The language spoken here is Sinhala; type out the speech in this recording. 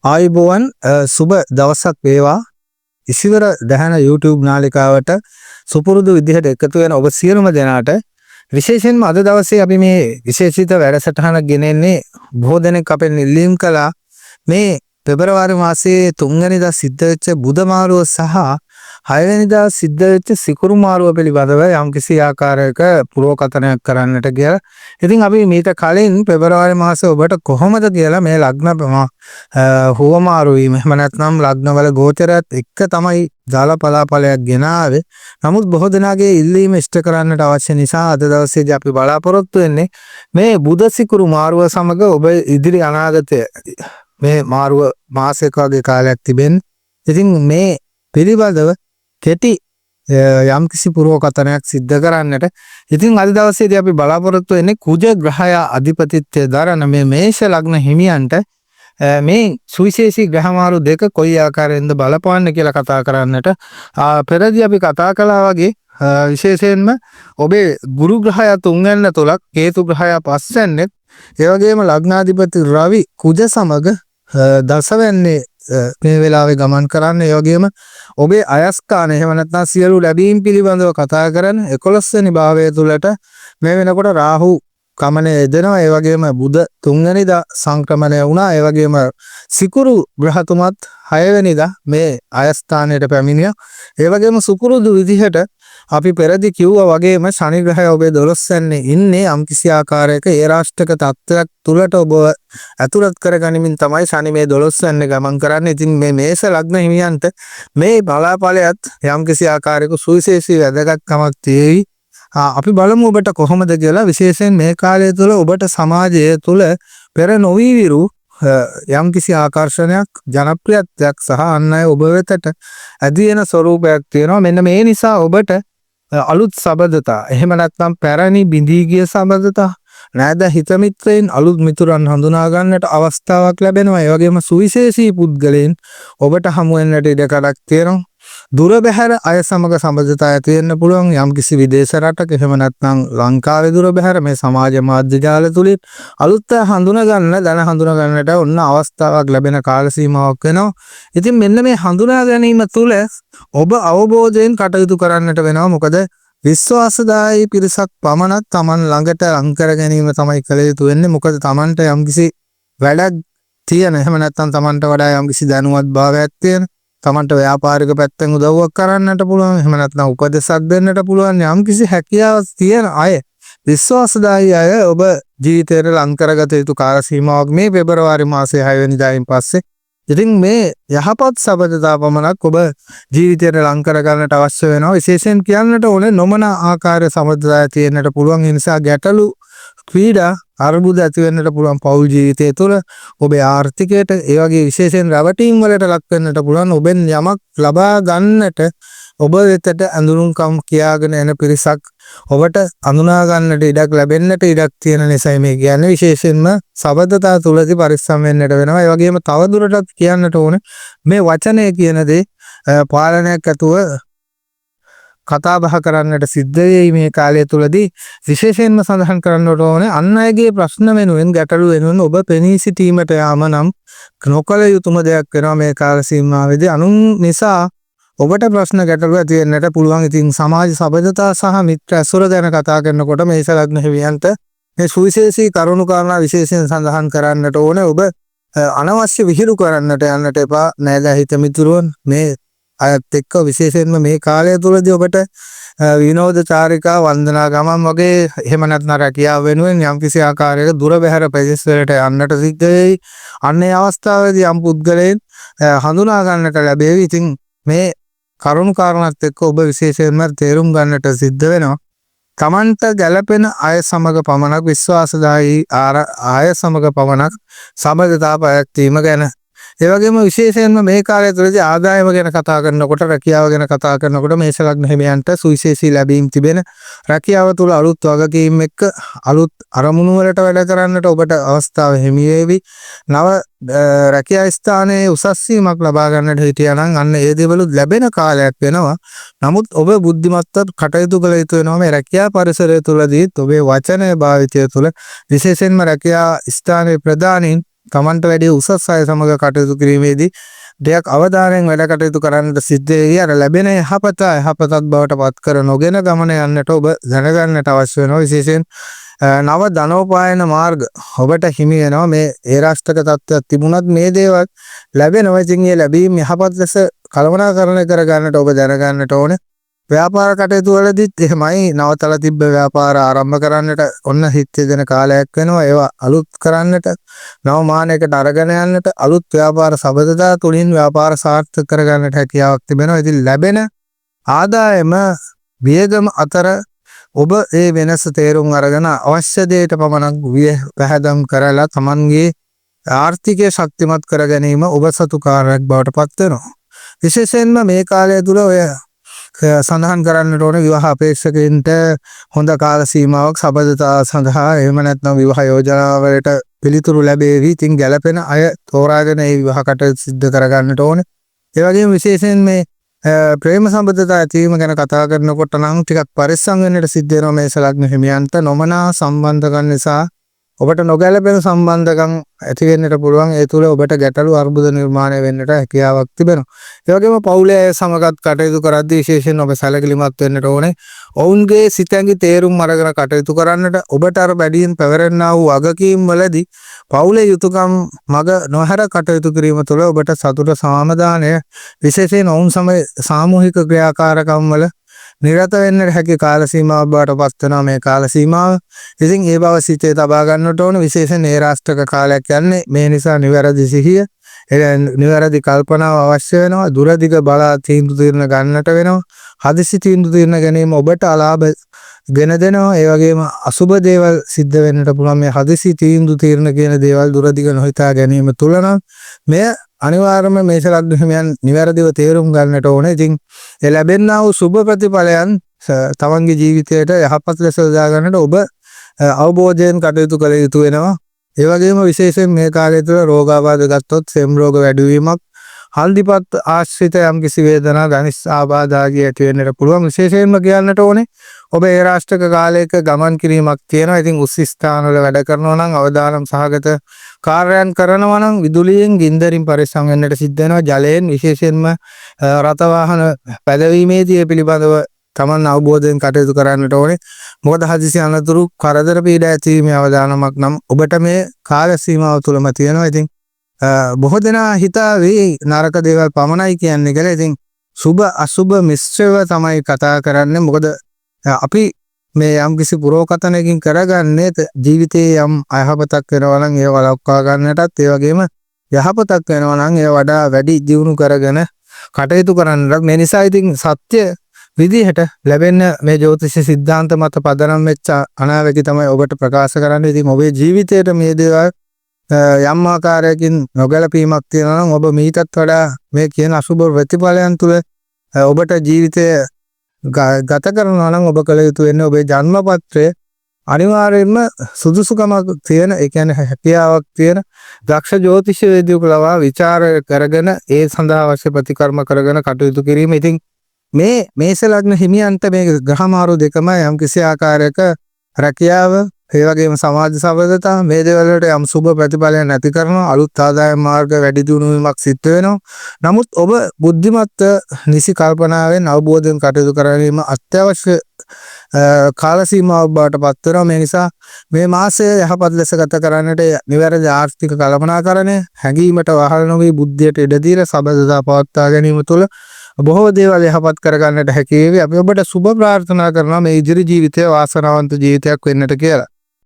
ආයුබෝවන්, සුබ දවසක් වේවා. ඉසිවර දැහැන YouTube නාලිකාවට සුපුරුදු විදිහට එකතු වෙන ඔබ සියලුම දෙනාට විශේෂයෙන්ම අද දවසේ අපි මේ විශේෂිත වැඩසටහනක් ගෙනෙන්නේ. බොහෝ දෙනෙක් අපෙන් ඉල්ලීම් කළා මේ පෙබරවාරි මාසයේ 3 වෙනිදා සිද්ධ වෙච්ච බුධ මාරුව සහ 6 වෙනිදා සිද්ධ වෙච්ච සිකුරු මාරුව පිළිබඳව යම්කිසි ආකාරයක පුරෝකථනයක් කරන්නට කියලා. ඉතින් අපි මීට කලින් පෙබරවාරි මාසේ ඔබට කොහොමද කියලා මේ ලග්න හුවමාරු වීම, එහෙම නැත්නම් ලග්නවල ගෝචරයත් එක්ක තමයි ජල පලාපලයක් ගෙන ආවේ. නමුත් බොහෝ දෙනාගේ ඉල්ලීම ඉෂ්ට කරන්නට අවශ්‍ය නිසා අද දවසේදී අපි බලාපොරොත්තු වෙන්නේ මේ බුධ සිකුරු මාරුව සමග ඔබ ඉදිරි අනාගතය, මේ මාරුව මාසයක වගේ කාලයක් තිබෙන. ඉතින් මේ පිළිබඳව කෙටි යම්කිසි පුරෝකථනයක් සිද්ධ කරන්නට. ඉතින් අද දවසේදී අපි බලාපොරොත්තු වෙන්නේ කුජ ග්‍රහය අධිපතිත්වය දරන මේ මේෂ ලග්න හිමියන්ට මේ සුවිශේෂී ග්‍රහ මාරු දෙක කොයි ආකාරයෙන්ද බලපාන්නේ කියලා කතා කරන්නට. පෙරදී අපි කතා කළා වගේ විශේෂයෙන්ම ඔබේ ගුරු ග්‍රහය තුන්වැන්න තුලක්, කේතු ග්‍රහය පස්වැන්නෙත්, ඒ වගේම ලග්නාධිපති රවි කුජ සමග දසවැන්නේ මේ වෙලාවේ ගමන් කරන්න. ඒ වගේම ඔබේ අයස්ථාන, එහෙම නැත්නම් සියලු ලැබීම් පිළිබඳව කතා කරන 11 වෙනි භාවය තුලට මේ වෙනකොට රාහු ගමනය යෙදෙනවා. ඒ වගේම බුධ තුන්වෙනිදා සංක්‍රමණය වුණා. ඒ වගේම සිකුරු ග්‍රහතුමත් හයවෙනිදා මේ අයස්ථානයට පැමිණියා. ඒ වගේම සුපුරුදු විදිහට අපි පෙරදි කිව්වා වගේම ශනි ග්‍රහය ඔබේ 12 වැන්නේ ඉන්නේ. යම්කිසි ආකාරයක ඒ රාෂ්ටක තත්ත්වයක් තුලට ඔබ ඇතුළත් කරගනිමින් තමයි ශනි මේ 12 වැන්නේ ගමන් කරන්නේ. ඉතින් මේ මේෂ ලග්න හිමියන්ට මේ බලාපලයත් යම්කිසි ආකාරයක සුවිශේෂී වැදගත්කමක් තියෙවි. අපි බලමු ඔබට කොහොමද කියලා. විශේෂයෙන් මේ කාලය තුළ ඔබට සමාජය තුළ පෙර නොවී විරු යම්කිසි ආකර්ෂණයක්, ජනප්‍රියත්වයක් සහ අන් අය ඔබ වෙතට ඇදී එන ස්වරූපයක් තියෙනවා. මෙන්න මේ නිසා ඔබට අලුත් සබඳතා, එහෙම නැත්නම් පැරණි බිඳී ගිය සබඳතා, නෑද හිත මිත්‍රයින්, අලුත් මිතුරන් හඳුනා ගන්නට අවස්ථාවක් ලැබෙනවා. ඒ වගේම සුවිශේෂී පුද්ගලයන් ඔබට හමු වෙන්නට ඉඩ කඩක් තියෙනවා. දුර බැහැර අය සමග සබඳතා ඇති වෙන්න පුළුවන්. යම්කිසි විදේශ රටක, එහෙම නැත්නම් ලංකාවේ දුර බැහැර මේ සමාජ මාධ්‍ය ජාල තුලින් අලුත් අය හඳුනා ගන්න, දැන හඳුනා ගන්නට ඔන්න අවස්ථාවක් ලැබෙන කාල සීමාවක් වෙනවා. ඉතින් මෙන්න මේ හඳුනා ගැනීම තුළ ඔබ අවබෝධයෙන් කටයුතු කරන්නට වෙනවා. මොකද විශ්වාසදායී පිරිසක් පමණක් තමන් ළඟට ලං කර ගැනීම තමයි කළ යුතු වෙන්නේ. මොකද තමන්ට යම්කිසි වැඩක් තියෙන, එහෙම නැත්නම් තමන්ට වඩා යම්කිසි දැනුවත් භාවයක් තියෙන, තමන්ට ව්‍යාපාරික පැත්තෙන් උදව්වක් කරන්නට පුළුවන්, එහෙම නැත්නම් උපදෙසක් දෙන්නට පුළුවන් යම්කිසි හැකියාවක් තියෙන අය, විශ්වාසදායී අය ඔබ ජීවිතයට ලං කරගත යුතු කාල සීමාවක් මේ පෙබරවාරි මාසයේ 6 වෙනිදායින් පස්සේ. ඉතින් මේ යහපත් සබඳතා පමණක් ඔබ ජීවිතයට ලං කරගන්නට අවශ්‍ය වෙනවා. විශේෂයෙන් කියන්නට ඕනේ නොමන ආකාර සබඳතා ඇති වෙන්නට පුළුවන්. ඒ නිසා ගැටලු, පීඩා, අර්බුද ඇති වෙන්නට පුළුවන් පෞල් ජීවිතය තුළ, ඔබේ ආර්ථිකයට, ඒ වගේ විශේෂයෙන් රැවටීම් වලට ලක් වෙන්නට පුළුවන්. ඔබෙන් යමක් ලබා ගන්නට ඔබ වෙතට ඇඳුනුම්කම් කියාගෙන එන පිරිසක් ඔබට අඳුනා ගන්නට ඉඩක් ලැබෙන්නට ඉඩක් තියෙන නිසායි මේ කියන්නේ. විශේෂයෙන්ම සබඳතා තුලදී පරිස්සම් වෙන්නට වෙනවා. ඒ වගේම තවදුරටත් කියන්නට ඕනේ මේ වචනය කියන දේ පාලනයක් ඇතුව කතා බහ කරන්නට සිද්ධ වෙයි මේ කාලය තුලදී. විශේෂයෙන්ම සඳහන් කරන්නට ඕනේ අන් අයගේ ප්‍රශ්න වෙනුවෙන්, ගැටලු වෙනුවෙන් ඔබ පෙනී සිටීමට යාම නම් නොකළ යුතුම දෙයක් වෙනවා මේ කාල සීමාවේදී. අනුන් නිසා ඔබට ප්‍රශ්න ගැටලු ඇති වෙන්නට පුළුවන්. ඉතින් සමාජ සබඳතා සහ මිත්‍ර ඇසුර ගැන කතා කරනකොට මේෂ ලග්න හිමියන්ට මේ සුවිශේෂී කරුණු කාරණා විශේෂයෙන් සඳහන් කරන්නට ඕනේ. ඔබ අනවශ්‍ය විහිළු කරන්නට යන්නට එපා. නෑදෑ හිත මිතුරුවන් මේ අයත් එක්ක විශේෂයෙන්ම මේ කාලය තුලදී ඔබට විනෝද චාරිකා, වන්දනා ගමන් වගේ, එහෙම නැත්නම් රැකියාව වෙනුවෙන් යම්කිසි ආකාරයක දුර බැහැර ප්‍රදේශ වලට යන්නට සිද්ධ වෙයි. අන්න ඒ අවස්ථාවේදී යම් පුද්ගලයන් හඳුනා ගන්නට ලැබේවි. ඉතින් මේ කරුණු කාරණාත් එක්ක ඔබ විශේෂයෙන්ම තේරුම් ගන්නට සිද්ධ වෙනවා. තමන්ට ගැළපෙන අය සමග පමණක්, විශ්වාසදායී අය සමග පමණක් සබඳතා පැවැත්වීම ගැන. ඒ වගේම විශේෂයෙන්ම මේ කාලය තුළදී ආදායම ගැන කතා කරනකොට, රැකියාව ගැන කතා කරනකොට මේෂ ලග්න හිමියන්ට සුවිශේෂී ලැබීම් තිබෙන රැකියාව තුළ අලුත් වගකීම් එක්ක අලුත් අරමුණු වලට වැඩ කරන්නට ඔබට අවස්ථාව හිමි වේවි. නව රැකියා ස්ථානයේ උසස් වීමක් ලබා ගන්නට හිටියා නම් අන්න ඒ දේවලුත් ලැබෙන කාලයක් වෙනවා. නමුත් ඔබ බුද්ධිමත්ව කටයුතු කළ යුතු වෙනවා මේ රැකියා පරිසරය තුළදීත් ඔබේ වචනය භාවිතය තුළ. විශේෂයෙන්ම රැකියා ස්ථානයේ ප්‍රධානීන් තමන්ට වැඩි උසස් අය සමග කටයුතු කිරීමේදී දෙයක් අවධානයෙන් වැඩ කටයුතු කරන්නට සිද්ධ වෙයි. අර ලැබෙන යහපත යහපතක් බවට පත් කර නොගෙන ගමන යන්නට ඔබ දැනගන්නට අවශ්‍ය වෙනවා. විශේෂයෙන් නව ධනෝපායන මාර්ග ඔබට හිමි වෙනවා. මේ ඒ රාෂ්ට්‍රක තත්ත්වයක් තිබුණත් මේ දේවල් ලැබෙනවා. ඉතින් ඒ ලැබීම් යහපත් ලෙස කළමනාකරණය කරගන්නට ඔබ දැනගන්නට ඕනේ. ව්‍යාපාර කටයුතු වලදීත් එහෙමයි. නවතලා තිබ්බ ව්‍යාපාර ආරම්භ කරන්නට ඔන්න හිත දෙන කාලයක් වෙනවා. ඒවා අලුත් කරන්නට, නව මානයකට අරගෙන යන්නට, අලුත් ව්‍යාපාර සබඳතා තුලින් ව්‍යාපාර සාර්ථක කරගන්නට හැකියාවක් තිබෙනවා. ඉතින් ලැබෙන ආදායම වියදම අතර ඔබ ඒ වෙනස තේරුම් අරගෙන අවශ්‍ය දෙයට පමණක් වියදම් කරලා තමන්ගේ ආර්ථිකය ශක්තිමත් කර ගැනීම ඔබ සතු කාර්යයක් බවට පත් වෙනවා. විශේෂයෙන්ම මේ කාලය තුල ඔය සඳහන් කරන්නට ඕන විවාහ අපේක්ෂකයින්ට හොඳ කාල සීමාවක් සබඳතා සඳහා, එහෙම නැත්නම් විවාහ යෝජනාවලට පිළිතුරු ලැබේවි. ඉතින් ගැළපෙන අය තෝරාගෙන ඒ විවාහ කටයුතු සිද්ධ කරගන්නට ඕනේ. ඒ වගේම විශේෂයෙන් මේ ප්‍රේම සම්බන්ධතා ඇතිවීම ගැන කතා කරනකොට නම් ටිකක් පරිස්සම් වෙන්නට සිද්ධ වෙනවා මේෂ ලග්න හිමියන්ට. නොමනා සම්බන්ධකම් නිසා ඔබට නොගැලපෙන සම්බන්ධකම් ඇති වෙන්නට පුළුවන්. ඒ තුළ ඔබට ගැටලු අර්බුද නිර්මාණය වෙන්නට හැකියාවක් තිබෙනවා. ඒ වගේම පවුලේ අය සමගත් කටයුතු කරද්දී විශේෂයෙන් ඔබ සැලකිලිමත් වෙන්නට ඕනේ. ඔවුන්ගේ සිත ඇඟි තේරුම් අරගෙන කටයුතු කරන්නට. ඔබට අර වැඩියෙන් පැවරෙන්නා වූ වගකීම් වලදී පවුලේ යුතුයකම් මග නොහැර කටයුතු කිරීම තුළ ඔබට සතුට සමාදානය, විශේෂයෙන් ඔවුන් සමග සාමූහික ක්‍රියාකාරකම් වල නිරත වෙන්නට හැකි කාල සීමාවක් බවට පත් වෙනවා මේ කාල සීමාව. ඉතින් ඒ බව සිතේ තබා ගන්නට ඕන. විශේෂයෙන් ඒ රාෂ්ට්‍රක කාලයක් යන්නේ. මේ නිසා නිවැරදි සිහිය, නිවැරදි කල්පනාව අවශ්‍ය වෙනවා. දුර දිග බලා තීන්දුව තීරණ ගන්නට වෙනවා. හදිසි තීන්දුව තීරණ ගැනීම ඔබට අලාභ ගෙන දෙනවා. ඒ වගේම අසුබ දේවල් සිද්ධ වෙන්නට පුළුවන් මේ හදිසි තීන්දුව තීරණ කියන දේවල් දුර දිග නොහිතා ගැනීම තුල නම් මෙය අනිවාර්යයෙන්ම මේෂ ලග්න හිමියන් නිවැරදිව තේරුම් ගන්නට ඕනේ. ඉතින් ඒ ලැබෙන්නා වූ සුබ ප්‍රතිඵලයන් තමන්ගේ ජීවිතයට යහපත් ලෙස යොදා ගන්නට ඔබ අවබෝධයෙන් කටයුතු කළ යුතු වෙනවා. ඒ වගේම විශේෂයෙන් මේ කාලය තුළ රෝගාබාධ ගත්තොත් සෙම් රෝග වැඩිවීමක්, හල්දිපත් ආශ්‍රිත යම්කිසි වේදනා, දනිස් ආබාධ ආදී ඇති වෙන්නට පුළුවන්. විශේෂයෙන්ම කියන්නට ඕනේ ඔබ ඒ රාෂ්ට්‍රක කාලයක ගමන් කිරීමක් තියෙනවා. ඉතින් උස් ස්ථානවල වැඩ කරනවා නම්, අවදානම් සහගත කාර්යයන් කරනවා නම් විදුලියෙන්, ගින්දරින් පරිස්සම් වෙන්නට සිද්ධ වෙනවා. ජලයෙන්, විශේෂයෙන්ම රථ වාහන පැදවීමේදී ඒ පිළිබඳව තමන් අවබෝධයෙන් කටයුතු කරන්නට ඕනේ. මොකද හදිසි අනතුරු, කරදර පීඩා ඇතිවීමේ අවදානමක් නම් ඔබට මේ කාල සීමාව තුළම තියෙනවා. ඉතින් බොහෝ දෙනා හිතාවේ නරක දේවල් පමණයි කියන්නේ කියලා. ඉතින් සුබ අසුබ මිශ්‍රව තමයි කතා කරන්නේ. මොකද අපි මේ යම්කිසි පුරෝකථනයකින් කරගන්නේ ජීවිතයේ යම් අයහපතක් වෙනවා නම් ඒව වළක්වා ගන්නටත්, ඒ වගේම යහපතක් වෙනවා නම් ඒ වඩා වැඩි දියුණු කරගෙන කටයුතු කරන්නටත්. මේ නිසා ඉතින් සත්‍ය විදිහට ලැබෙන මේ ජ්‍යොතිෂ සිද්ධාන්ත මත පදනම් වෙච්ච අනාවැකි තමයි ඔබට ප්‍රකාශ කරන්නේ. ඉතින් ඔබේ ජීවිතයට මේ දේවල් යම් ආකාරයකින් නොගැලපීමක් තියෙනවා නම් ඔබ මීටත් වඩා මේ කියන අසුබ ප්‍රතිඵලයන් තුළ ඔබට ජීවිතය ගත කරනවා නම් ඔබ කළ යුතු වෙන්නේ ඔබේ ජන්මපත්‍රය අනිවාර්යයෙන්ම සුදුසුකමක් තියෙන, ඒ කියන්නේ හැකියාවක් තියෙන දක්ෂ ජ්‍යොතිෂවේදියෙකු ලවා විචාර කරගෙන ඒ සඳහා අවශ්‍ය ප්‍රතිකර්ම කරගෙන කටයුතු කිරීම. ඉතින් මේ මේෂ ලග්න හිමියන්ට මේ ග්‍රහ මාරු දෙකම යම් කිසි ආකාරයක රැකියාව, ඒ වගේම සමාජ සබඳතා මේ දේවල් වලට යම් සුබ ප්‍රතිඵලයක් නැති කරනවා. අලුත් ආදායම් මාර්ග වැඩි දියුණු වීමක් සිද්ධ වෙනවා. නමුත් ඔබ බුද්ධිමත්ව නිසි කල්පනාවෙන් අවබෝධයෙන් කටයුතු කර ගැනීම අත්‍යවශ්‍ය කාල සීමාවක් බවට පත් වෙනවා. මේ නිසා මේ මාසය යහපත් ලෙස ගත කරන්නට නිවැරදි ආර්ථික කළමනාකරණය, හැඟීමට වහල් නොවී බුද්ධියට ඉඩ දීලා සබඳතා පවත්වා ගැනීම තුළ බොහෝ දේවල් යහපත් කරගන්නට හැකි වේවි. අපි ඔබට සුබ ප්‍රාර්ථනා කරනවා මේ ඉදිරි ජීවිතය වාසනාවන්ත ජීවිතයක් වෙන්නට කියලා.